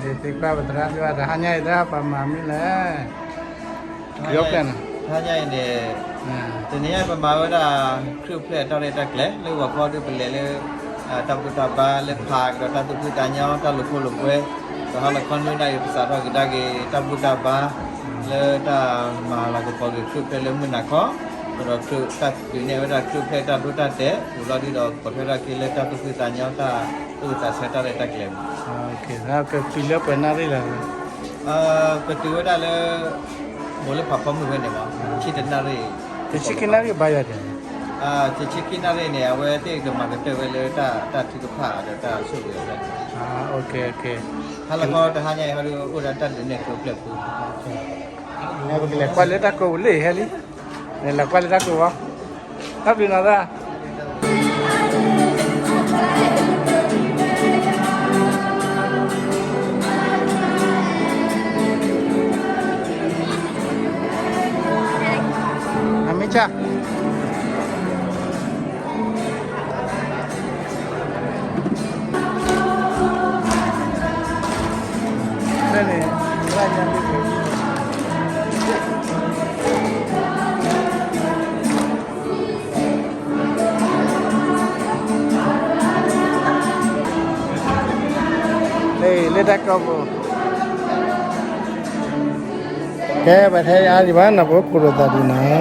သံကွၢ်ပသရၣ်ဒိၣ် တဟါညါအံၤဒၣ်ပှၤမၤမနုၤလဲၣ်, ယီၤဖျဲၣ်န့ၣ်, တဟါညါအံၤန့ၣ်, တနံၤညါပမၤဝဲဒၣ် ခရံာ်အိၣ်ဖျဲၣ်တၢ်ရဲၣ်တၢ်ကျဲၤ လၢဂီၤခီဒုးပလဲၤလၢ တၢ်ဘူၣ်တၢ်ဘါလၢဖးကဒီးတၢ်သူၣ်ဖှံသးညီ တၢ်လိာ်ဖိလိာ်ကွဲ, ဒီးဟါလီၤခီနွံနၣ်ရံၣ် ပစးထီၣ်ကဒါက့ၤ တၢ်ဘူၣ်တၢ်ဘါ လၢတၢ်မၤလၤကပီၤက့ၤခရံာ်အိၣ်ဖျဲၣ်လၢမုၢ်နၤခီ, ဒီးခရံာ်တၢ်ဒုးနဲၣ်ဝဲဒၣ်ခရံာ်အိၣ်ဖျဲၣ်တၢ်ဒိတၢ်တဲာ် အိၣ်လီၤဒုးဒီးပိာ်ထွဲထီၣ်က့ၤလၢတၢ်သူၣ်ဖှံသးညီ တၢ်သူၣ်ဝံၣ်သးဆၢတၢ်ရဲၣ်တၢ်ကျဲၤမး. ကတုၤလၢပှဲၤနၣ်ရံၣ်လဲၣ်, ကတုၤဝဲဒၣ်လၢ မိၢ်လၢဖးဖီမုၢ်ဝဲန့ၣ်မး ဆံတနၣ်ရံၣ်, တဆံခံနၣ်ရံၣ်ဘါယွၤဒဲး, တဆံခံနၣ်ရံၣ်န့ၣ် အဝဲသ့ၣ်ကမၤကတၢၢ်ဝဲလၢတၢ်ထုကဖၣ်ဒီးတၢ်ဆိၣ်ဂ့ၤဝဲ, ဟါလီၤခီတဟါညါအံၤဟီဒုး အိၣ်ဒီးတၢ်ဒုးနဲၣ်ခရံာ်အိၣ်ဖျဲၣ်ပူၤ, ပကလဲၤကွၢ်လၢတၢ်ကိးပူၤလၢဟဲလံ, လဲၤကွၢ်လၢတၢ်ကိးဝဲ, တၢ်ဘျုးနီၤသၢ အမ့ၢ်ဆၣ် ဖဲန့ၣ် လၢတၢ်ကိးပူၤ, ကဲ ပှၤထဲအါဒံးဘၣ် နၢ်ပၢၢ်ခိၣ်လိာ်သးဒံးနီၤ.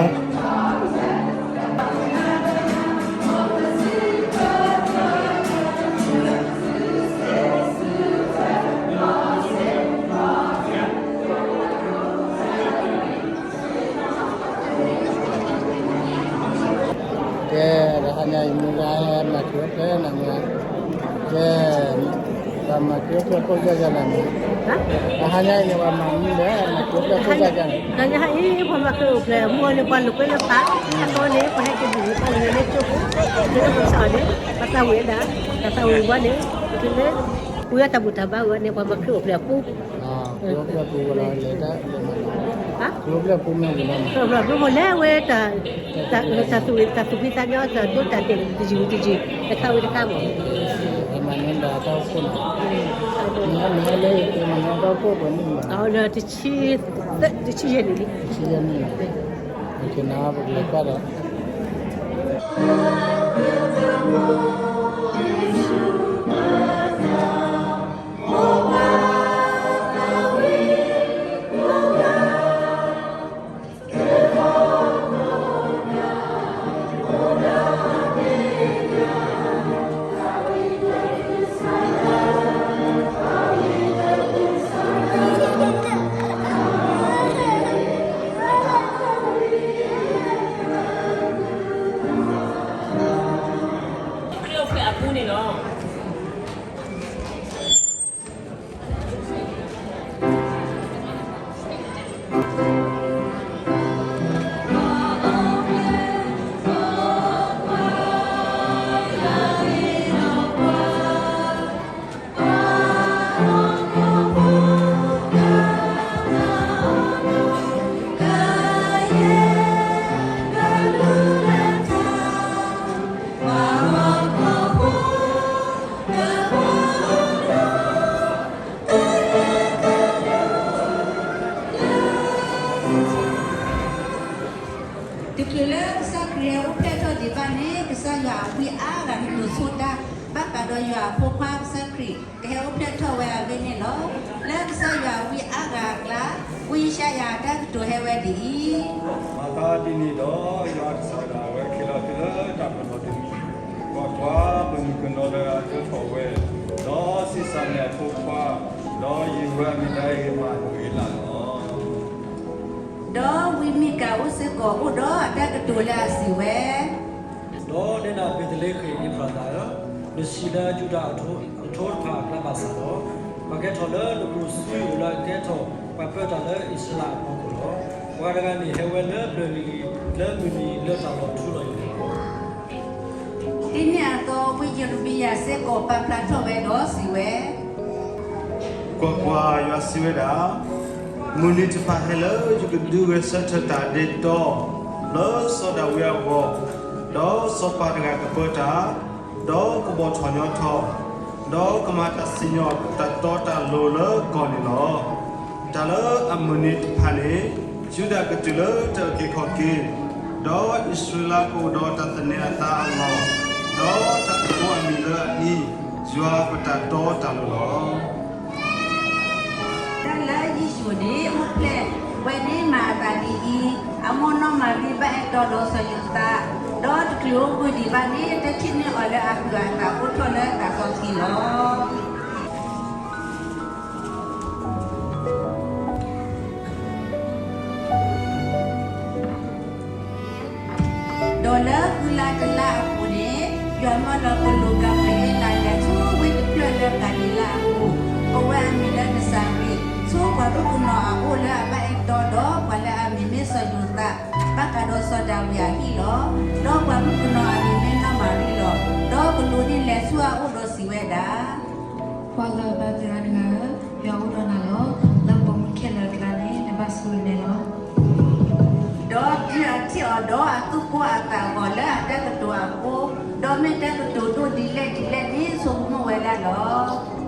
ကဲ တဟါညါအံၤမူဒါဟဲမၤခရံာ်အိၣ်ဖျဲၣ်နၤမ့ၢ်, ကဲ ပှၤမၤခရံာ်အိၣ်ဖျဲၣ်ကိၢ်ယၢ်ယၢ်နၤမ့ၢ်, တဟါညါအံၤန့ၣ် ပှၤမၤမနုၤလဲၣ် မၤခရံာ်အိၣ်ဖျဲၣ်ကိၢ်ယၢ်ယၢ်န့ၣ်, တဟါညါအံၤ ပှၤမၤခရံာ်အိၣ်ဖျဲၣ် မူအီၤန့ၣ် ပှၤလိာ်ကွဲလၢဖး အသီန့ၣ် ပှၤဟဲက့ၤဘုၣ်ဟံးပှၤကညီလၢကၠိဖိ, လၢပစးန့ၣ် ပှၤသးဝံၣ်ဝဲဒၣ်, ပှၤသးဝံၣ်ဝဲန့ၣ် ပကလဲၤ ပှၤတၢ်ဘူၣ်တၢ်ဘါဝဲန့ၣ် ပှၤမၤခရံာ်အိၣ်ဖျဲၣ်အပူၤ ခရံာ်အိၣ်ဖျဲၣ်အပူၤမ့ၢ်လဲၤတၢ်လဲၤမၤလီၤ, ခရံာ်အိၣ်ဖျဲၣ်အပူၤမ့ၢ်လဲၤဝဲတၢ်, တၢ်သူၣ်ဝံၣ်သးညီ တၢ်ဒိတၢ်တဲာ်တယုၢ်တယုၢ် တခါဝံၤတခါမး, မၤန့ၢ်ဒီးတၢ်အိၣ်ဖှိၣ်န့ၣ်, မၤန့ၢ်တၢ်အိၣ်ဖှိၣ်ပှဲၤနံၣ်လဲၣ်, တဆံယဲၢ်နံၣ်လံ, တဆံယဲၢ်နံၣ်လံ, ပကလဲၤကွၢ်ဒီး ခရံာ်အိၣ်ဖျဲၣ်အပူၤန့ၣ်လီၤ. တချုးလၢကစၢ်ခရံာ်ဟဲအိၣ်ဖျဲၣ်ထီၣ်ဒံးဘၣ်န့ၣ် ကစၢ်ယွၤအဝံအါဂၤနုာ်ဆိတၢ် ဘၣ်ဃးဒီးယွၤအဖိခွါကစၢ်ခရံာ် ကဟဲအိၣ်ဖျဲၣ်ထီၣ်ဝဲအဂ့ၢ်န့ၣ်လီၤ. လၢကစၢ်ယွၤအဝံအါဂၤအကျါ ဝံယၡါယၤအတၢ်ကတိၤဟဲဝဲဒ်အံၤ, မၤသးဒ်န့ၣ်ဒီး ယွၤကစၢ်ဒၣ်ဝဲကဟဲလီၤတုၤလၢတၢ်ပနီၣ်တမံၤ, ကွၢ်ကွၢ်, မုၢ်နံၤကနီၤလၢအဒၢထီၣ်ဝဲ, ဒီးဆံးစၢ်န့ၢ်အဖိခွါ, ဒီးယုၢ်ဝဲအမံၤဒၣ်အံၤ အမၤနၢၤအ့လးလီၤ. ဒီးဝံမံကၤအိၣ်စ့ၢ်ကီး အိၣ်ဒီးအတၢ်ကတိၤလၢအစံးဝဲ, ဒီးနဲဒၣ်ဘ့းသလ့ဟ့ၣ်အ့ဖရၤသးဧၢ, နဆံးလၢယူဒၤအကထိတဖၣ်အကျါဘၣ်ဆၣ်ဒီး, ပှၤကဲထီၣ်လၢနပူၤဆူယအိၣ်လၢအကဲထီၣ်ပှၤပၢတၢ်လၢအံၣ်စရ့လးအဖီခိၣ်လီၤ. ပှၤတဂၤန့ၣ်ဟဲဝဲလၢပျၢၤလံၤလံၤ လၢမုၢ်နံၤလၢတၢ်လီၤထူလီၤယိာ်လီၤ. ဒ်န့ၣ်အသိး ဝံယံးရမံယၤစ့ၢ်ကီးပာ်ဖျါထီၣ်ဝဲဒီးစံးဝဲ, ကွၢ်ကွၢ်, ယွၤစံးဝဲဒၣ်, မုၢ်နံၤတဖၣ်ဟဲလၢယကဒုးဂဲၤဆၢထၢၣ်တၢ်ဒ့ဒီ, လၢစီၤဒၤဝံးအဂီၢ်, ဒီးစီၤပၤတဂၤကပၢတၢ်, ဒီးကဘီၣ်ထီၣ်ညီထီၣ်, ဒီးကမၤတၢ်စံၣ်ညီၣ်တၢ်တီတၢ်လိၤလၢကီၢ်န့ၣ်လီၤ. တၢ်လၢအမုၢ်နံၤတဖၣ်န့ၣ် ယူဒၤကတုၤလၢတၢ်အုၣ်က့ၤခီၣ်က့ၤ, ဒီးအံၣ်စရ့လးကအိၣ်ဒီးတၢ်သန့ၤအသးအလီၢ်, ဒီးတၢ်ကကိးအမံၤလၢအအံၤ, ယွၤပတၢ်တီတၢ်လိၤလီၤ. တၢ်လၢယ့ၣ်ၡူးန့ၣ်အိၣ်ဖျဲၣ်ဝဲန့ၣ်မၤအသးဒ်အံၤ, အမိၢ်နီၢ်မၤရံဘၣ်အဲၣ်တီဒီးစီၤယိၤသး, ဒီးတချုးအိၣ်ဘှံးဒံးဘၣ်န့ၣ် တထံၣ်န့ၢ်အီၤလၢအကုၢ်အသးအိၣ်ထီၣ်လၢတၢ်စီဆှံလီၤ. ဒီးလၢဃုလါတလါအပူၤန့ၣ်, ယွၤမၢလီၤကလူးကၤဘြံၤအ့လးလဲၤဆူဝ့ၢ်တဖျၢၣ်လၢကၤလံၤလါအပူၤ, ကိးဝဲအမံၤလၢနစၤရ့း, ဆူပှၤမုၣ်ကနီၤအအိၣ်လၢအဘၣ်အဲၣ်တီဒီးပှၤလၢအမံၤမ့ၢ်စီၤယိၤသး, ဘၣ်ဃးဒီးစီၤဒၤဝံးအဟံၣ်လီၤ. ဒီးပှၤမုၣ်ကနီၤအမံၤမ့ၢ်နီၢ်မၤရံလီၤ. ဒီးကလူးန့ၣ်လဲၤဆူအအိၣ်ဒီးစံးဝဲဒၣ်, ပှၤလၢအဘါသဂၤတဂၤဧၢ, ယွၤအိၣ်ဒီးနၤလီၤ. လၢပိာ်မုၣ်ခဲလၢာ်အကျါန့ၣ် နဘၣ်ဆိၣ်ဂ့ၤန့ၣ်လီၤ. ဒီးတုၤအထံၣ်အီၤဒီးအသူၣ်ကိၢ်အသးဂီၤလၢအတၢ်ကတိၤအဃိ, ဒီးမ့ၢ်တၢ်ကတိၤဒိၣ်ဒ်လဲၣ်ဒ်လဲၣ်န့ၣ် ဆိကမိၣ်ဝဲဒၣ်လီၤ.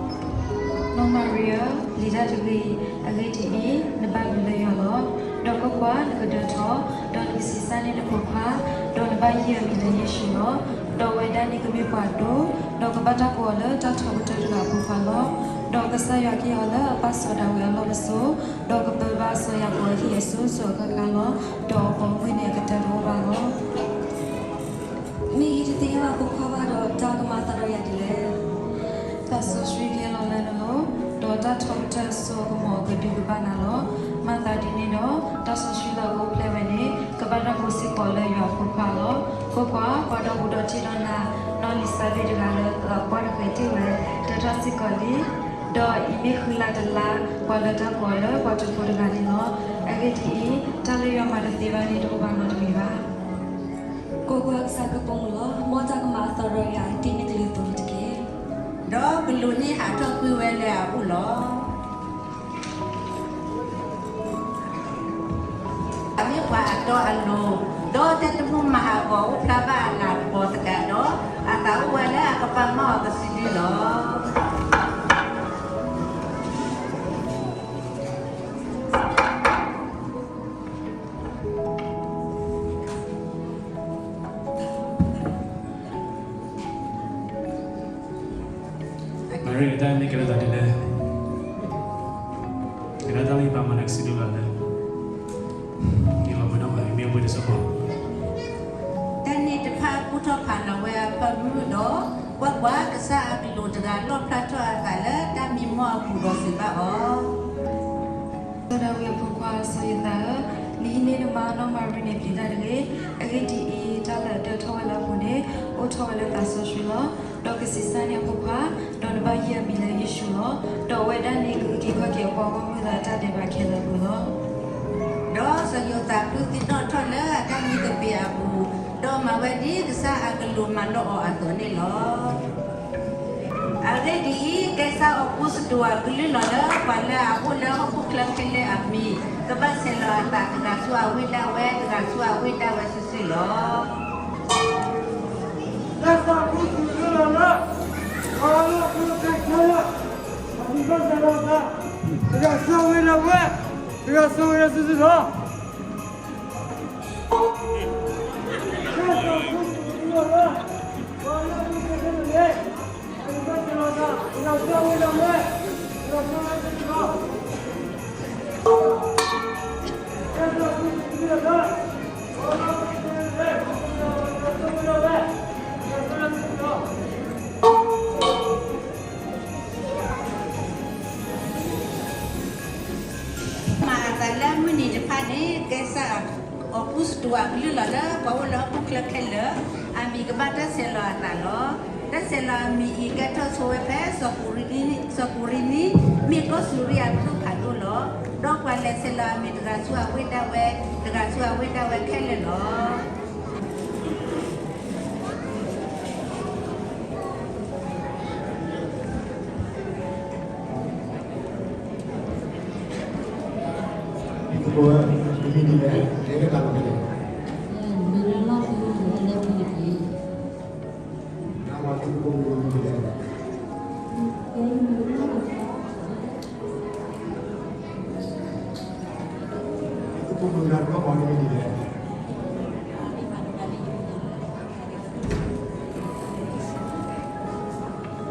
နီၢ်မၤရံဧၢ, ပျံၤတၢ်တဂ့ၤ, အဂ့ၢ်ဒ်အံၤ, နဘၣ်ဂ့ၤလၢယွၤလီၤ. ဒီးကွၢ်ကွၢ်, နကဒၢထီၣ်, ဒီးနကဆံးစၢ်န့ၢ်နဖိခွါ, ဒီးနဘၣ်ယုၢ်အမံၤလၢယ့ၣ်ၡူးလီၤ. ဒီးအဝဲဒၣ်န့ၣ်ကမ့ၢ်ပှၤဒိၣ်, ဒီးကဘၣ်တၢ်ကိးအီၤလၢတၢ်ထီကတၢၢ်တဂၤအဖိခွါလီၤ. ဒီးကစၢ်ယွၤကဟ့ၣ်အီၤလၢအပၢ်စီၤဒၤဝံးအလီၢ်ပစိာ်, ဒီးကပၢဘၣ်စီၤယၤကိာ်အဟံၣ်အစိၤစိၤအဃၣ်ဃၣ်လီၤ. ဒီးအပိာ်မုၣ်န့ၣ်အကတၢၢ်တအိၣ်ဘၣ်လီၤ. မ့ၢ်ယတသ့ၣ်ညါဘၣ်ဖိခွါဘၣ်ဒီး တၢ်ကမၤအသးဒီးယၤဒ်လဲၣ်. သးစီဆှံကဟဲလီၤလၢနလိၤ, ဒီးတၢ်ထီကတၢၢ်အစိအကမီၤကဒုးကဘၣ်နၤလီၤ. မၤသးဒ်န့ၣ်ဒီး, တၢ်စီဆှံလၢအအိၣ်ဖျဲၣ်ဝဲန့ၣ် ကဘၣ်တၢ်ဘိးစ့ၢ်ကီးလၢယွၤအဖိခွါလီၤ. ကွၢ်ကွၢ်, ပှၤဒီဘူးဒီတံၢ်ဒီးနၤ, နီၢ်လံၤစၤဘ့းတဂၤလၢသးပှၢ်တဃဲၤတ့ၢ်ဝဲ, တၢထီၣ်စ့ၢ်ကီးလံ. ဒီးအံၤမ့ၢ်ဃုလါတလါ, ပှၤလၢတၢ်ကိးအီၤလၢပှၤထူးဖိတဂၤန့ၣ်လီၤ. အဂ့ၢ်ဒ်အံၤ, တၢ်လၢယွၤမၤတသ့ဘၣ်န့ၣ်တအိၣ်ဘၣ်နီတမံၤဘၣ်. ကွၢ်ကွၢ်, ကစၢ်ကပိာ်မုၣ်လီၤ. မ်တၢ်ကမၤအသးဒီးယၤဒ်နကလုၢ်အသိးန့ၣ်တက့ၢ်. ဒီးကလူးန့ၣ်ဟးထီၣ်ကွံာ်ဝဲလၢအအိၣ်လီၤ. အမ့ၢ်ပှၤအတီအလိၤ, ဒီးတၢ်တမူမၤဟးဂီၤအိၣ်ဖျါဘၣ်အလၤကပီၤသတးဒီး, အသးအိၣ်ဝဲလၢအကပာ်မၢ်အီၤကစုဒုလီၤ. မၤရံအတၢ်န့ၣ်ကဲထီၣ်သးဒ်လဲၣ်. ကဲထီၣ်တၢ်လၢယပာ်မၤနၤကစုဒုလီၤလၢ, ယလီၤဘှံးဒီးမၤရံမ့ၢ်အပှ့ၤတစိၢ်ဖိ. တၢ်န့ၣ်တဖၣ်ကူၣ်ထီၣ်ဖးလီၤဝဲအဖၢမုၢ်ဒီး, ကွၢ်ကွၢ်, ကစၢ်အကလူးတဂၤလီၣ်ဖျါထီၣ်အသးလၢတၢ်မံမီၢ်အပူၤဒီးစံးဘၣ်အီၤ စီၤဒၤဝံးအဖိခွါစီၤယိၤသးဧၢ, နဟံးန့ၢ်နမါနီၢ်မၤရံန့ၣ်ပျံၤတၢ်တဂ့ၤ. အဂ့ၢ်ဒ်အံၤ, တၢ်လၢအဒၢထီၣ်ဝဲလၢအပူၤန့ၣ်, အိၣ်ထီၣ်ဝဲလၢသးစီဆှံလီၤ. ဒီးကဆံးစၢ်န့ၢ်အဖိခွါ, ဒီးနဘၣ်ယုၢ်အမံၤလၢယ့ၣ်ၡူးလီၤ. ဒီးအဝဲဒၣ်န့ၣ်ကအုၣ်က့ၤခီၣ်က့ၤအပှၤဂီၢ်မုၢ်သးအတၢ်ဒဲးဘးခဲလၢာ်အပူၤလီၤ. ဒီးစီၤယိၤသးဖုသံနီၣ်ထီၣ်လၢအတၢ်မံသပ့ၤအပူၤ, ဒီးမၤဝဲဒ်ကစၢ်အကလူးမၤလိာ်အီၤအသိးန့ၣ်လီၤ. အဂ့ၢ်ဒ်အံၤ, ကဲစၢ်အီးကူစတူးအကလုၢ်လီၤလၢပှၤလၢအအိၣ်လၢဟီၣ်ခိၣ်ချၢခဲလၢာ်အမံၤ, ကဘၣ်ဆဲးလီၤအသးတဂၤဆူအဝ့ၢ်ဒၣ်ဝဲ, တဂၤဆူအဝ့ၢ်ဒၣ်ဝဲစုာ်စုာ်လီၤ. ကဲစၢ်အီးကူစတူးအကလုၢ်လီၤလၢ ပှၤလၢအအိၣ်လၢဟီၣ်ခိၣ်ချၢခဲလၢာ်အမံၤ, ကဘၣ်ဆဲးလီၤအသး, တဂၤဆူအဝ့ၢ်ဒၣ်ဝဲ, တဂၤဆူအဝ့ၢ်ဒၣ်ဝဲစုာ်စုာ်လီၤ. မၤအသးလၢမုၢ်နံၤတဖၣ်န့ၣ် ကဲစၢ်အီးကူစတူးအကလုၢ်လီၤလၢပှၤအိၣ်လၢဟီၣ်ခိၣ်ချၢခဲလၢာ်အမံၤ, ကဘၣ်တၢ်ဆဲးလီၤအသးလီၤ. တၢ်ဆဲးလီၤအမံၤအံၤကဲထီၣ်ဆိဝဲဖဲ စီၤကူၤရံနံ, စီၤကူၤရံနံ, မ့ၢ်ကီၢ်စူၤရံအကလုၢ်ဖးဒိၣ်လီၤ. ဒီးပှၤလဲၤဆဲးလီၤအမံၤတဂၤဆူအဝ့ၢ်ဒၣ်ဝဲ, တဂၤဆူအဝ့ၢ်ဒၣ်ဝဲခဲလၢာ်လီၤ. ပဝဲ, မ့မ့ၢ်ဒ်လဲၣ်, လဲၤဝဲတၢ်လီၢ်ဖဲလဲၣ်. မ့ၢ်လၢလီၢ်ဖဲလဲၣ်, လဲၤဖဲန့ၣ်တက့ၢ်. နမၤသံကိးမံၤမံၤလဲၣ်. နၤတခီမီၤနမံၤဒ်လဲၣ်. တ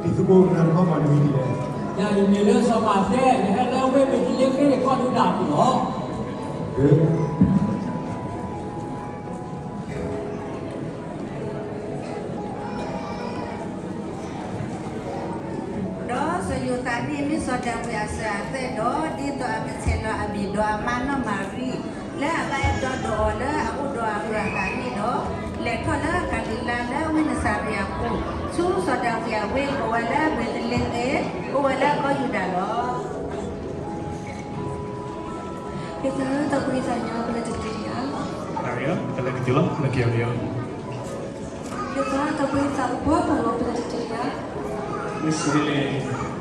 ံၤသကိးနၤတခီမီၤနမံၤဒ်လဲၣ်. ယၤယမံၤလၢစီၤပၤသဲ ယဟဲလၢဝ့ၢ်မ့ၢ်တလ့ဃ့ၢ်န့ၣ်ကီၢ်ဒုးဒၣ်ပူၤလီၤ. ဒီးစီၤယိၤသးန့ၣ်မ့ၢ်စီၤဒၤဝံးအစၢၤအသွဲၣ်ဒီး ဒ်သိးအကဆဲးလီၤအမံၤဒီးအမါနီၢ်မၤရံ လၢအဘၣ်အဲၣ်တီဒီးအီၤလၢအအိၣ်ဒီးအရၤသးန့ၣ်ဒီး, လဲၤထီၣ်လၢကၤလံၤလါလၢဝ့ၢ်နစၤရ့းအပူၤ, ဆူစီၤဒၤဝံးအဝ့ၢ် ကိးဝဲလၢဘ့းသလ့ဃ့ၣ်, အိၣ်ဝဲလၢကီၢ်ယူဒၤလီၤ. ကသးသးပှၢ်သးညီ ပလဲၤတတုၤဧါ. အကလၢကတုၤလီၤ လၢကယီကယီ. ကသးသးပှၢ်သးကပီၤပီၤ ပလဲၤတတုၤဧါ. မ့ၢ်စံးဒ်န့ၣ်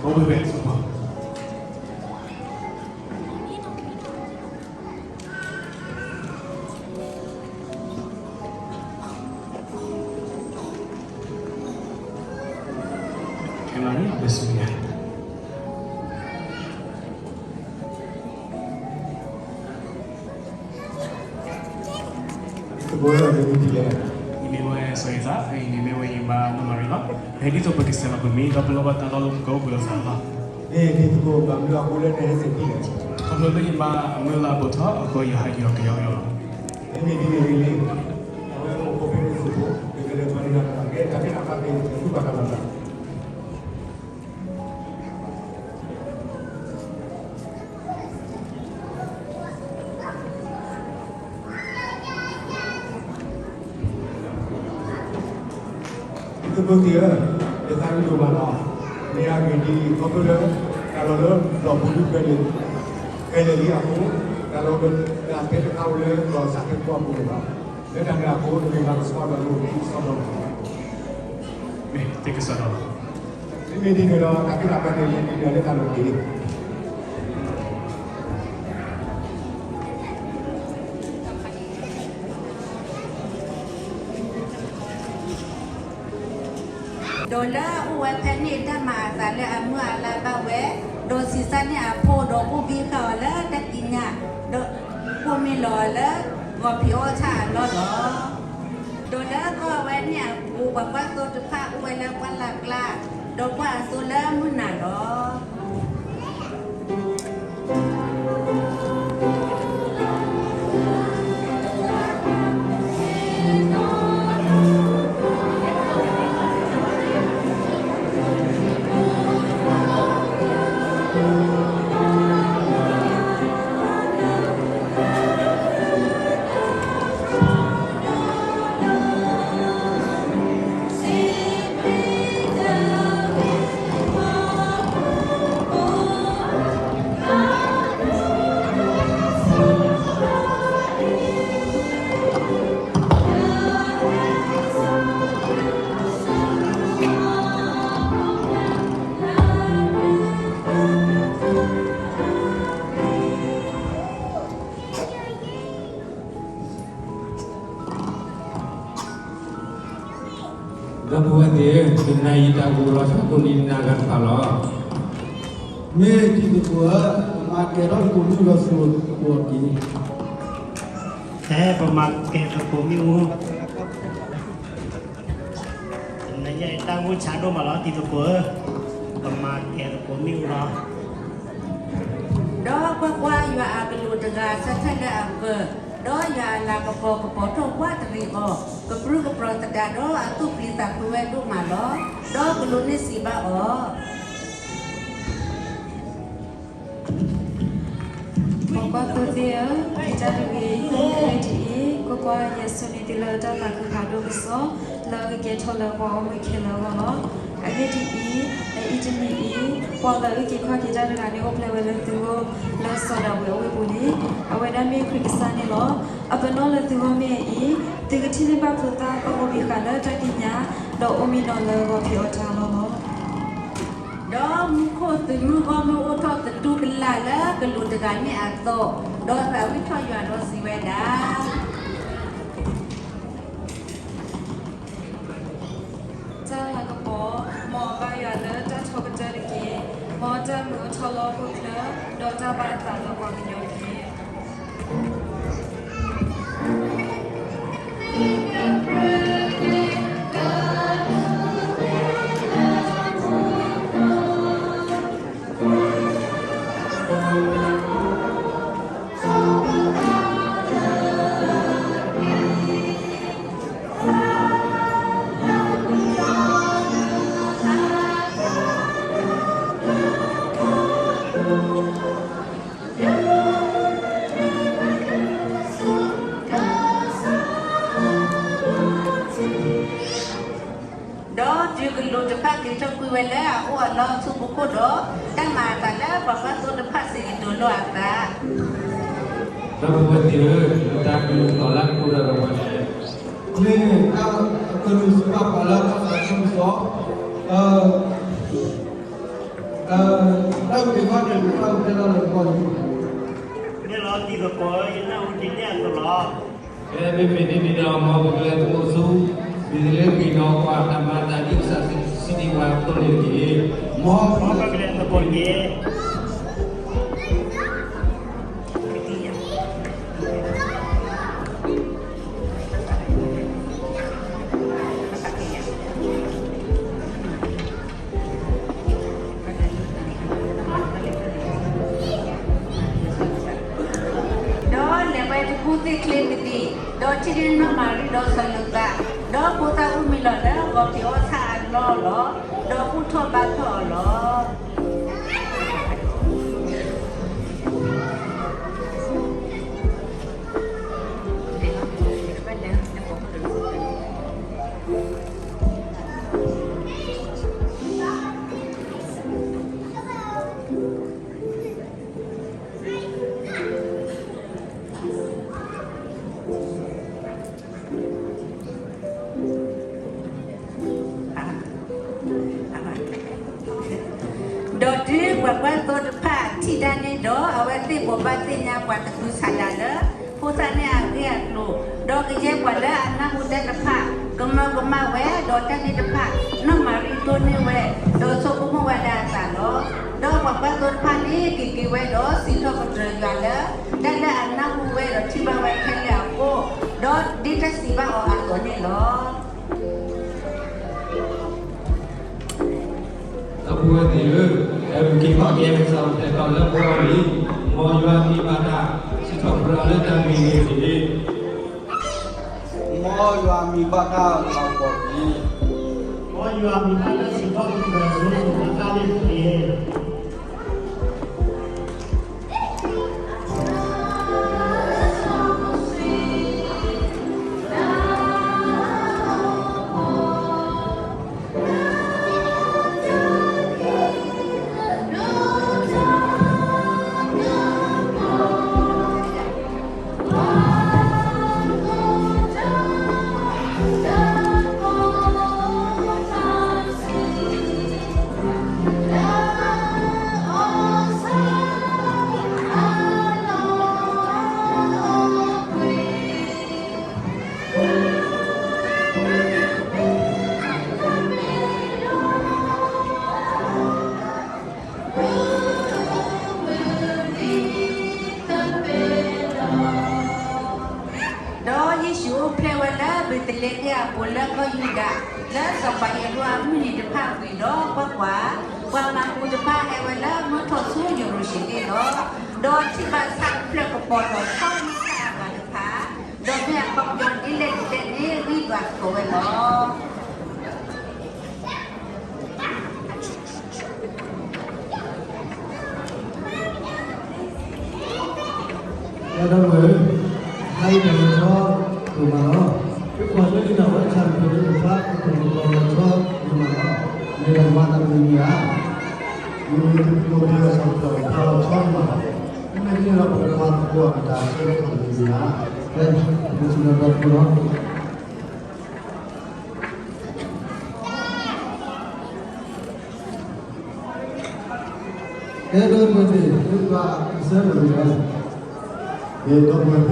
အိၣ်ဘှံးဘဲဆိပီၤ. ကဲလီၤန့ၣ် ပစံးယၤ သကိးလၢနမံၤဒ်လဲၣ်. ယမံၤမ့ၢ်ဝဲ စီၤယိၤသး, ယမံၤမ့ၢ်ဝဲ ယမါနီၢ်မၤရံလီၤ. ပဟဲဒ်သိးပကဆဲးလီၤပမံၤ ဒီးပလိၣ်ဘၣ်တၢ်လီၢ်လၢပကအိၣ်ဘှံးအီၤသးလီၤ. မ့ၢ်ဒ်သိးပဘၣ်မနုၤအဃိလၢနဟဲစ့ၢ်ကီးလဲၣ်. ခီဖျိလၢယမါအမုၢ်လၢ်ဘိးထီၣ်အဃိ ယဟးယီၤကယီကယီလီၤ. မ့မ့ၢ်ဒ်န့ၣ်ဂ့ၤလံ, အဝဲအိၣ်ခိးဖဲန့ၣ်စ့ၢ်ကီး ကကလဲၤပှၤန့ၣ် ကဲတၢ်ဖဲတၢ်ဖးကဲ ကသူၣ်ဘၣ်တၢ်ဘၣ်တၢ် သကိးသ့ၣ်ဧၢ, ယသးဒိၣ်မးလီၤ. မ့ၢ်အဂ့ၢ်ဒ်အံၤ, ခီဖျိလၢ တၢ်လီၢ်လၢလီၢ်ပူၤဒုး ခဲလၢာ်လံအဃိ, တၢ်လီၢ်လၢ တၢ်ဖဲတခါအိၣ်လၢ လီၢ်စၢ်ဖဲပှၢ်ပူၤန့ၣ်လီၤ. လၢတၢ်န့ၣ်အဃိ နမ့ၢ်ဘၣ်ကဆှီဒီး နအိၣ်က့ၤကဆှီဒီး မ့ၢ်တကဆှီဒီး မ့မ့ၢ်ဒ်န့ၣ်ဒီး တၢ်ဖံးတၢ်မၤန့ၣ် လဲၤဒ်န့ၣ်လၢတၢ်လီၢ်တက့ၢ်. ဒီးလၢအအိၣ်ဝဲဖဲန့ၣ် တၢ်မၤအသးလၢအမုၢ်အလါဘၣ်ဝဲ, ဒီးဆံးစၢ်န့ၢ်အဖိ ဒီးအိၣ်ဘှံးဃာ်အီၤလၢတၢ်ကံးညာ်, ဒီးကိးမံၤလီၤအီၤလၢ ဂီၤဖံးအီၣ်ဆၣ်အလီၢ်လီၤ. ဒီးလၢကီၢ်ဝဲန့ၣ်အပူၤ ပှၤကွၢ်သိတဖၣ်အိၣ်ဝဲလၢပှၢ်လၢ်ကျါ, ဒီးကွၢ်အသိလၢမုၢ်နၤလီၤ. ဒီပုၢ်ဝဲၢ်သ့ၣ်ဧၢ, တနၤအံၤတၢ်ဂီၤလီၤဆီဒိၣ်န့ၢ်နၤဂၤတဖၣ်လီၤ. မ့ၢ်တံၤသကိးဧၢ, ပမၤကဲၤထီၣ်သကိးမ့ၣ်အူလီၤဆူသကိးအက့ၢ်. ဖဲပမၤကဲၤသကိးမ့ၣ်အူ တနၤညါအံၤတၢ်ဂီၤဆါဒိၣ်မးလီၤ တံၤသကိးဧၢ, ပမၤကဲၤသကိးမ့ၣ်အူလီၤ. ဒီးကွၢ်ကွၢ်, ယွၤအကလူးတဂၤဆၢထၢၣ်လၢအပၢၤ, ဒီးယွၤအလၤကပီၤကပီၤထီၣ်ကွၢ်တရံးအီၤ, ကပြုၢ်ကပြီၤသဒၣ်ဒီးအသူၣ်ပျံၤသးဖုးဝဲဒိၣ်မးလီၤ. ဒီးကလူးန့ၣ်စံးဘၣ်အီၤ ပှၤကွၢ်သိသ့ၣ်ဧၢ, တၢ်တဂ့ၤအံၤ အဂ့ၢ်ဒ်အံၤ, ကွၢ်ကွၢ်, ယဲၢ်ဆူန့ၢ်သုလၢတၢ်သးခုဖးဒိၣ်ကစီၣ်, လၢအကကဲထီၣ်လၢပှၤဂီၢ်မုၢ်ခဲလၢာ်အဂီၢ်လီၤ. အဂ့ၢ်ဒ်အံၤ, အအံၤတနံၤအံၤ, ပှၤလၢအအုၣ်က့ၤခီၣ်က့ၤတၢ်တဂၤန့ၣ် အိၣ်ဖျဲၣ်ဝဲလၢသုဂီၢ်, လၢစီၤဒၤဝံးအဝ့ၢ်ပူၤလံ. အဝဲဒၣ်မ့ၢ်ခရံာ်ကစၢ်န့ၣ်လီၤ. အပနီၣ်လၢသုဂီၢ်မ့ၢ်အံၤ, သုကထံၣ်န့ၢ်ဘၣ်ဖိသၣ် အိၣ်ဘှံးဃာ်လၢတၢ်ကံးညာ်, ဒီးအိၣ်မံနီၤလၢဂီၤဖံးအီၣ်တၢ်အလီၢ်လီၤ. ဒီးမူခိၣ်သုးမုၢ်ဂီၢ်မုၢ်အိၣ်ထီၣ်သတူၢ်ကလာ်လၢကလူးတဂၤန့ၣ်အသိး, ဒီးသးဝံၣ်ထီၣ်ယွၤဒီးစံးဝဲဒၣ်, တၢ်လၤကပီၤ, မ်အဘါယွၤလၢတၢ်ထီကတၢၢ်တက့ၢ်. မ်တၢ်မုာ်အိၣ်ထီၣ်လၢဟီၣ်ခိၣ်ချၢ, ဒီးတၢ်ဘၣ်အသးလၢပှၤကညီတက့ၢ်. ဒီးတုၤကလူးတဖၣ်က့ၤထီၣ်ကွံာ်ဝဲလၢအအိၣ်အလီၢ်အထူၣ်ဖီခိၣ်ဒီး, တၢ်မၤအသးလၢပှၤကွၢ်သိတဖၣ်စံးကတိၤလိာ်အသး, ဒီပုၢ်ဝဲၢ်သ့ၣ်ဧၢ, တၢ်ကလုၢ်သီၣ်လၢအကိၢ်ဒီးပှၤန့ၣ်, မ့ၢ်တၢ်ကလုၢ်စံးဘၣ်ပှၤလၢအဘၣ်သးခုကစီၣ်, တၢ်ဂ့ၢ်တဖၣ်န့ၣ် တၢ်ဂ့ၢ်တဖၣ်န့ၣ် မ့ၢ်လီၤတံၢ်သကိး ယနၢ်ဟူဒ်န့ၣ်အသိးလီၤ. ဖဲမ့မ့ၢ်ဒ်န့ၣ်ဒီး မ်ပကလဲၤသကိးဆူ မ့ၢ်လၢဂ့ၤဒီးကွၢ်တၢ်မၤအသးဒ်ကစၢ်စံးန့ၢ်ပှၤအသိးန့ၣ်တက့ၢ်. မ်ပကလဲၤသကိးတက့ၢ်. ဒီးလဲၤဝဲတကူၣ်သ့ၣ်ချ့တဒံး, ဒီးထံၣ်န့ၢ်နီၢ်မၤရံဒီးစီၤယိၤသး, ဒီးဖိသၣ်အိၣ်မံလီၤလၢဂီၤဖံးအီၣ်ဆၣ်အလီၢ်လီၤ, ဒီးဘူၣ်ထီၣ်ဘါထီၣ်အီၤလီၤ. ဒီးတုၤပှၤကွၢ်သိတဖၣ်ထံၣ်တၢ်န့ၣ်ဒီး အဝဲသ့ၣ်ဘိးဘၣ်သ့ၣ်ညါပှၤသကုၤဆးဒးလၢ ဖိသၣ်န့ၣ်အဂ့ၢ်အကျိၤ, ဒီးကယဲၢ်ပှၤလၢအနၢ်ဟူတၢ်တဖၣ် ကမၢကမၣ်ဝဲ, ဒီးတၢ်န့ၣ်တဖၣ် နီၢ်မၤရံဒိးန့ၢ်ဝဲ, ဒီးဆိကမိၣ်ဝဲဒၣ်အသးလီၤ. ဒီးပှၤကွၢ်သိတဖၣ်န့ၣ် က့ၤက့ၤဝဲဒီးစံးထီၣ်ပတြၢၤယွၤလၢ တၢ်လၢအနၢ်ဟူဝဲဒီးထံၣ်ဘၣ်ဝဲခဲလၢာ်အဃိ, ဒီးဒ်တၢ်စံးဘၣ်အီၤအသိးန့ၣ်လီၤ. ဒီပုၢ်ဝဲၢ်သ့ၣ်ဧၢ, ဟဲပက့ၤထီၣ်က့ၤပသးအိၣ်ဖျဲၣ်ထီၣ်လၢပဂီၢ်လံ, မ်ယွၤမံၤဘၣ်တၢ်စံးထီၣ်ပတြၢၤလၢတၢ်ဂ့ၢ်ဂ့ၤတက့ၢ်. မ်ယွၤမံၤဘၣ်တၢ်လၤကပီၤတက့ၢ်. မ်ယွၤမံၤဘၣ်တၢ်စံးထီၣ်ပတြၢၤလၢတၢ်ဂ့ၢ်ဂ့ၤတက့ၢ်. ဒီးယ့ၣ်ၡူးအိၣ်ဖျဲၣ်ဝဲလၢဘ့းသလ့ဟ့ၣ်အပူၤလၢကီၢ်ယူဒၤ, လၢစီၤပၤဟ့ၤရိၣ်အမုၢ်နံၤတဖၣ်ဝံၤဒီး, ကွၢ်ကွၢ်, ပှၤမၤကူတဖၣ်ဟဲဝဲလၢမုၢ်ထီၣ်ဆူယရူၤၡလ့ၣ်လီၤ. ဒီးထံၣ်ဘၣ်ဆၣ်တဖျၢၣ်ကပီၤထီၣ်ထီၣ်ဆၣ်အဂၤတဖၣ်, ဒီးမ့ၢ်အခီပညီဒ်လဲၣ်ဒ်လဲၣ်န့ၣ် ဂံၢ်ဒွးသကိးဝဲလီၤ. ဒီပုၢ်ဝဲၢ်, တၢ်အံၤတၢ်လီၤဆီဒိၣ်မးလီၤ. ယကွၢ်လၢယတၢ်ဝဲဆၣ်တဖျၢၣ်လၢယဖးအပူၤလီၤဆီဒိၣ်မးလီၤ. မ့ၢ်တၢ်ကမၤတၢ်မုာ်မံၤဧါ, မ့ၢ်မ့ၢ်တမ့ၢ်လီၤ ပကဖးသကိးအကတၢၢ်ဆၢကတီၢ်တမံၤမံၤဧါ. ဖဲပကစံးလီၤဒီးပလီၤ ကဲ ဒီပုၢ်ဝဲၢ်သ့ၣ်, သုကဘၣ်အဆၢဒိၣ်န့ၣ်လီၤ. ကဲ ဒီပုၢ်ဝဲၢ်သ့ၣ်ဧၢ,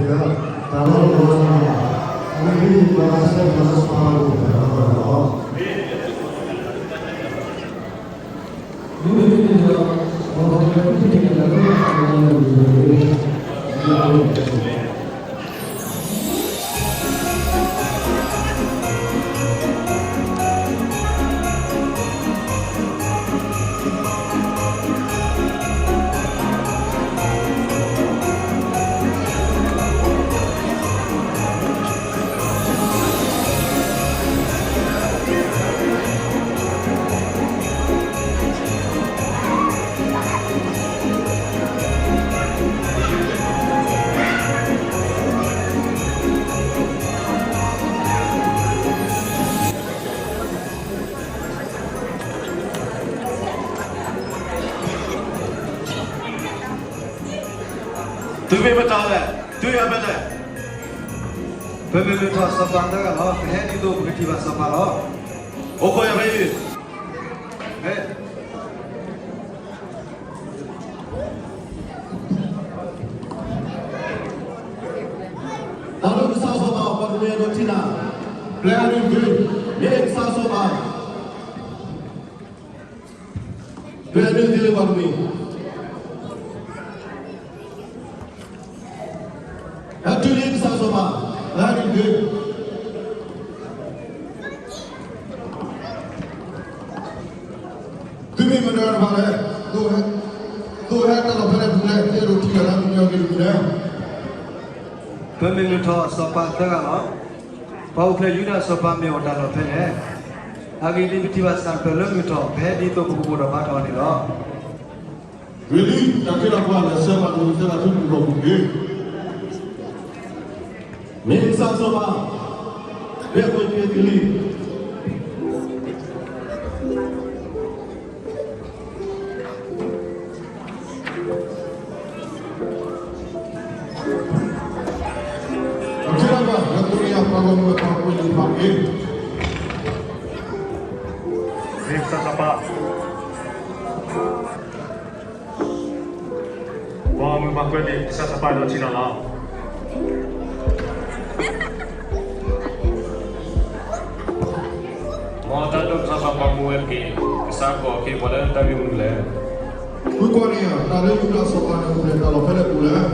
တၢ်လီၢ်လီၤလီၤလီၤ, အဝဲသ့ၣ်ပှၤဆၢကတီၢ်လၢပှၤဟးဂီၤတၢ်လီၢ်လီၤ. မ့မ့ၢ်ဒ်န့ၣ်ဒီး ပှၤပှၤလၢသုတက့ၤတၢ်လၢပှၤလၢပှၤလၢပှၤလၢပှၤလၢ သုမ့ၢ်မတၤလဲၣ်, သုယၤဖဲလဲၣ်. ပမ့ၢ်လုၢ်ထီၣ်စီၤပၤသၢဂၤလီၤ. ပဟဲဒ်သိးပကထံၣ်ဘၣ်စီၤပၤလီၤ. အိၣ်ခိးယၤဖဲအံၤ. တၢ်လၢကစၢ်စီၤပၤ ပှၤကမ့ၢ်ဒိးထံၣ်နၤ, ပျဲအဒုးသ့, မ့ၢ်ကစၢ်စီၤပၤ ပျဲအဒုးသ့လၢပှၤကမ့ၢ် ဟဲတုၤလံကစၢ်စီၤပၤ, ဟဲတုၤလံ. သုမ့ၢ်မတၤတဖၣ်လဲၣ်, သုဟဲတၢ်လီၢ်ဖဲလဲၣ်ပူၤလဲၣ်, သုအဲၣ်ဒိးထံၣ်ဘၣ်တၢ်ကညီက့ၤတမံၤလဲၣ်. ပမ့ၢ်လုၢ်ထီၣ်စီၤပၤသၢဂၤလီၤ. ပှၤအိၣ်ဖျဲၣ်ယူဒၤစီၤပၤမ့ၢ်အိၣ်တၢ်လီၢ်ဖဲလဲၣ်. အဂ့ၢ်ဒ်အံၤ, ပထံၣ်ဘၣ်စၢ်တဖျၢၣ်လၢမုၢ်ထီၣ်, ပဟဲဒ်သိးပကဘိၣ်ထီၣ်ဘါထီၣ်န့ၣ်လီၤ. ဂ့ၤလံ, တၢ်ခ့တၢ်ပှၤလၢာ်ဆၢပှၤ တမုၢ်သၢဂၤထူၣ်ပူၤလီၤပူၤက့ၤ, မ့ၢ်ကစၢ်စီၤပၤ, ပျဲကွံာ်က့ၤသုလံ. တၢ်ခ့တၢ်ပှၤလၢာ် ပှၤဂီၢ်မုၢ်ပှၤကွဲးလံာ်ပာ်က့ၤ, မ့ၢ်ကစၢ်စီၤပၤ, ပှၤဂီၢ်မုၢ်ပှၤကွဲးလံာ် ကစၢ်စီၤပၤဒီးထံၣ်နၤလီၤ. မ်တၢ်ဒိၣ်ကစၢ်စီၤပၤမူဝဲတက့ၢ်. ကစၢ်ကိးက့ၤပှၤလၢတၢ်ဂ့ၢ်မနုၤလဲၣ်. မ့ၢ်ကွၢ်န့ၣ် တၢ်လၢယူဒၤစီၤပၤန့ၣ် အိၣ်ဖျဲၣ်တၢ်လီၢ်ဖဲလဲၣ်ပူၤလဲၣ်.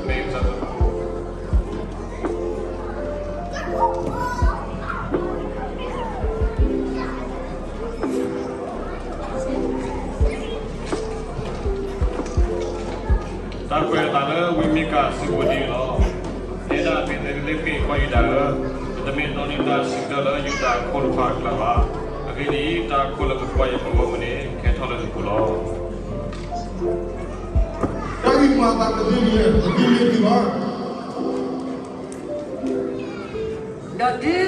မ့ၢ်ကစၢ်စီၤပၤ, တၢ်ကွဲးအသးလၢဝံမံကၤအစုပူၤဒ်အံၤလီၤ. တဲဒၣ် ဘ့းသလ့ဃ့ၣ် ပှၤယူဒၤဧၢ, ပတမ့ၢ်နီၣ်န့ၢ်တၢ်စံးဆၢလၢယူဒၤအခိၣ်တဖၣ်အကျါဘၣ်. အဂ့ၢ်ဒ်အံၤ, တၢ်အခိၣ်လၢကကွၢ်ယပဂီၢ်မုၢ်န့ၣ် ကဲထီၣ်လၢနပူၤလီၤ. တၢ်ဂ့ၢ်မၤအသးကသ့လံ, ကသ့လံဒံးဘၣ်. ဒီးတုၤ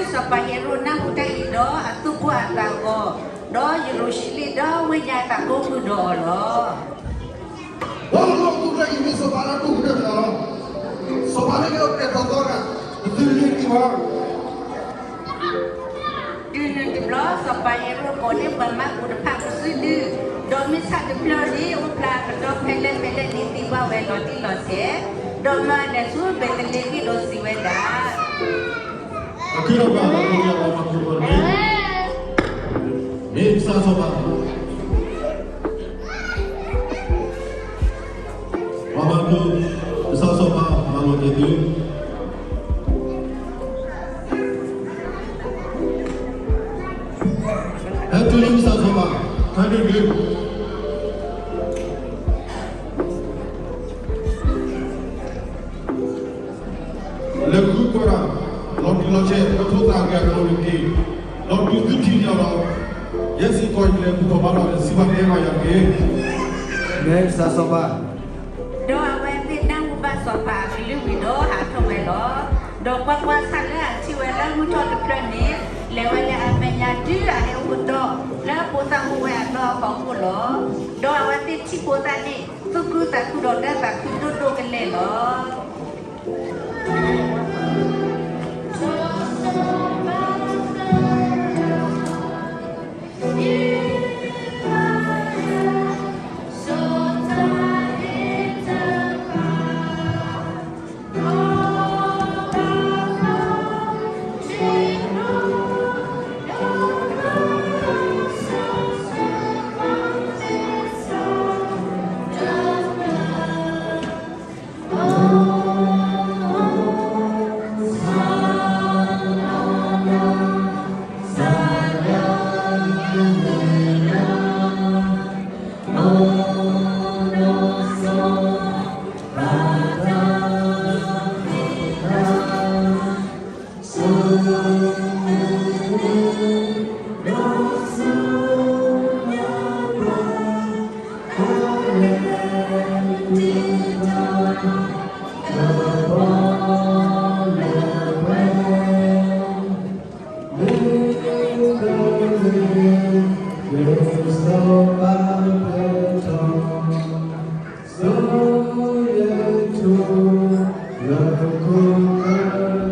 စီၤပၤဟ့ၤရိာ်နၢ်ဟူတၢ်အံၤဒီး, အသူၣ်ဘှီၣ်အသးဂီၤ, ဒီးယရူၤၡလ့ၣ်ဒီဝ့ၢ်ညါအသးကိးမုာ်ဒီးအီၤလီၤ. ဘီလီၤသူၣ်တၢ်အံၤမ့ၢ်စီၤပၤလၢအဒိၣ်ကတၢၢ်လီၤ. စီၤပၤလၢကဲထီၣ်ပှဲၤထီၣ်သီဂၤ, ကသ့လံဒံးဘၣ်. တုၤနုၤတဘျီ စီၤပၤဟ့ၤရိာ်ကိးန့ၢ်ပှၤမၢကူးတဖၣ်ပစုဒု, ဒီးမ့ၢ်ဆၣ်တဖျၢၣ်န့ၣ် အိၣ်ဖျါအကတီၢ်ဖဲလဲၣ်ဖဲလဲၣ်န့ၣ် သံကွၢ်ဝဲလီၤတံၢ်လီၤဆဲး, ဒီးမၢအလဲၤဆူဘ့းသလ့ဃ့ၣ်ဒီးစံးဝဲဒၣ်, မ့ၢ်ကစၢ်စီၤပၤ, ကစၢ်စီၤပၤမၤလိာ်က့ၤသု, ဟဲတုၤလံကစၢ်စီၤပၤ, ဟဲတုၤလံ. လဲၤဃုကွၢ်တၢ်, လီၤတံၢ်လီၤဆဲး ကထိသၣ်ဂ့ၤအကလီၢ်တက့ၢ်, ဒီးတုၤသုထံၣ်န့ၢ်အီၤဒီး, ယဲစ့ၢ်ကီးယလဲၤဘူၣ်ထီၣ်ဘါထီၣ်ဒီး စံးဘၣ်တဲဘၣ်ယၤတက့ၢ်. မ့ၢ်ကစၢ်စီၤပၤ, ဒီးအဝဲသ့ၣ်နၢ်ဟူဘၣ်စီၤပၤအကလုၢ်ဝံၤဒီးဟးထီၣ်ဝဲလီၤ. ဒီးကွၢ်ကွၢ်, ဆၣ်လၢအထံၣ်ဝဲလၢမုၢ်ထီၣ်တဖျၢၣ်န့ၣ်, လဲၤဝဲလၢအမဲာ်ညါတုၤအဟဲအိၣ်ကတီၢ်, လၢဖိသၣ်အိၣ်ဝဲအလီၢ်အဖီခိၣ်လီၤ. ဒီးအဝဲသ့ၣ်ထံၣ်ဖိသၣ်န့ၣ်, သူၣ်ခုသးခုဒီးဒၢသးခုဒိၣ်ဒိၣ်ကလဲာ်လီၤ. ဒီးလဲၤနုာ်ဝဲဆူဟံၣ်ပူၤ, ဒီးထံၣ်ဘၣ်ဖိသၣ်အိၣ်ဒီးအမိၢ်နီၢ်မၤရံ, ဒီးထိၣ်လီၤပှၤအသး, ဒီးဘူၣ်ထီၣ်ဘါထီၣ်အီၤ, ဒီးအိးထီၣ်အတၢ်လုၢ်ဒိၣ်ပှ့ၤဒိၣ်, ဒီ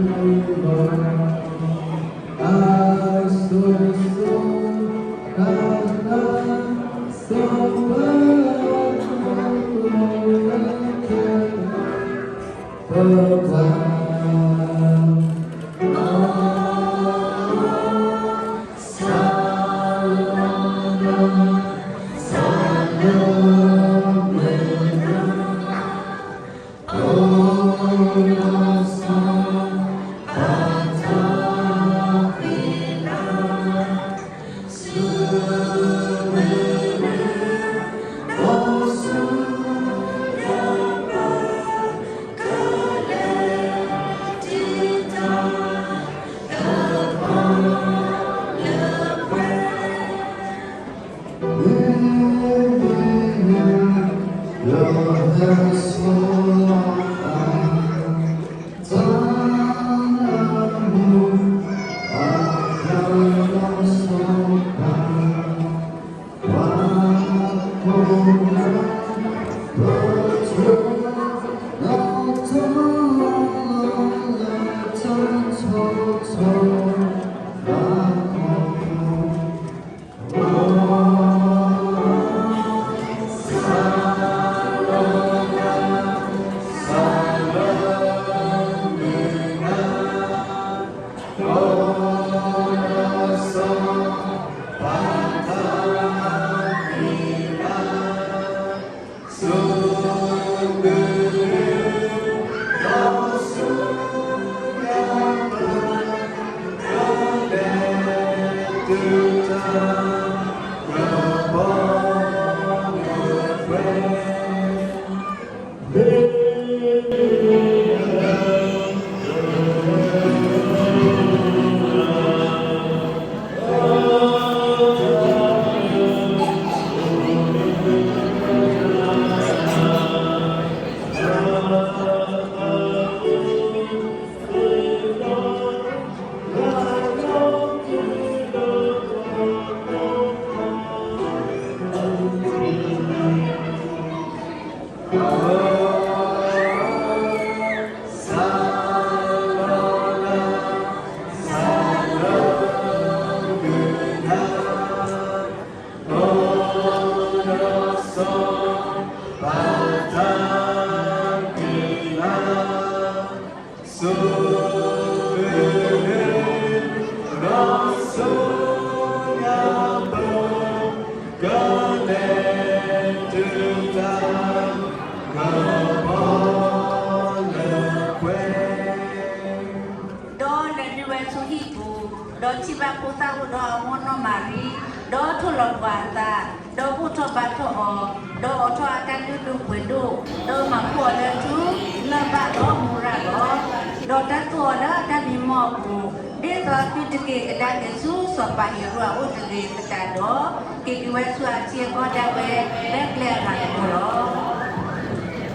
းမၤဖှိၣ်အီၤလၢထူလၢဘၣ်ဒီးမူရၤလီၤ. ဒီးတၢ်သိၣ်အီၤလၢတၢ်မံမီၢ်အပူၤ, ဒ်သိးသုတက့ၤကဒါက့ၤဆူစီၤပၤဟ့ၤရိာ်အအိၣ်တဂ့ၤသတးဒီး, က့ၤက့ၤဝဲဆူအထံအကီၢ်ဒၣ်ဝဲ လၢကျဲအဂၤတခီလီၤ.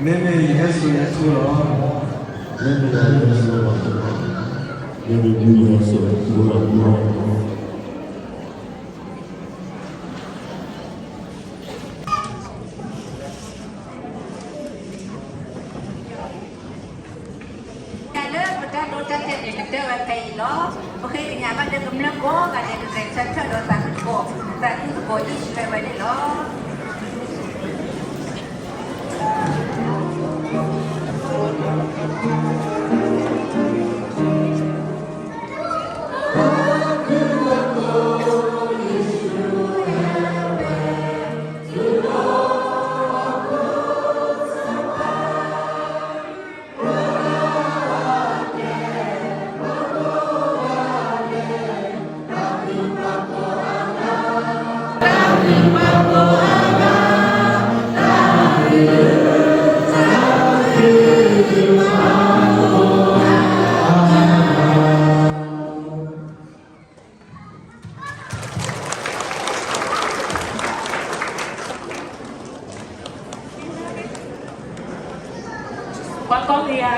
မ့မ့ၢ်ယဟဲစိာ်ယဆိလီၤ. မ့မ့ၢ်ယဟဲစိာ်ယဆိလီၤ. မ့မ့ၢ်ယဟဲစိာ်ယဆိလီၤ. တၢ်လၢပတၢ်ဒိတၢ်တဲာ်န့ၣ် ကတၢၢ်ဝဲဖဲအံၤလီၤ. ပဃ့ကညးဘၣ်လၢကမျၢၢ်ကိးဂၤဒဲး ကဂဲၤဆၢထၢၣ်ဒီးသးခုသကိး, သးခုသကိးအံၣ်စရ့လးဝဲန့ၣ်လီၤ. ပှၤကိးဂၤဧါ,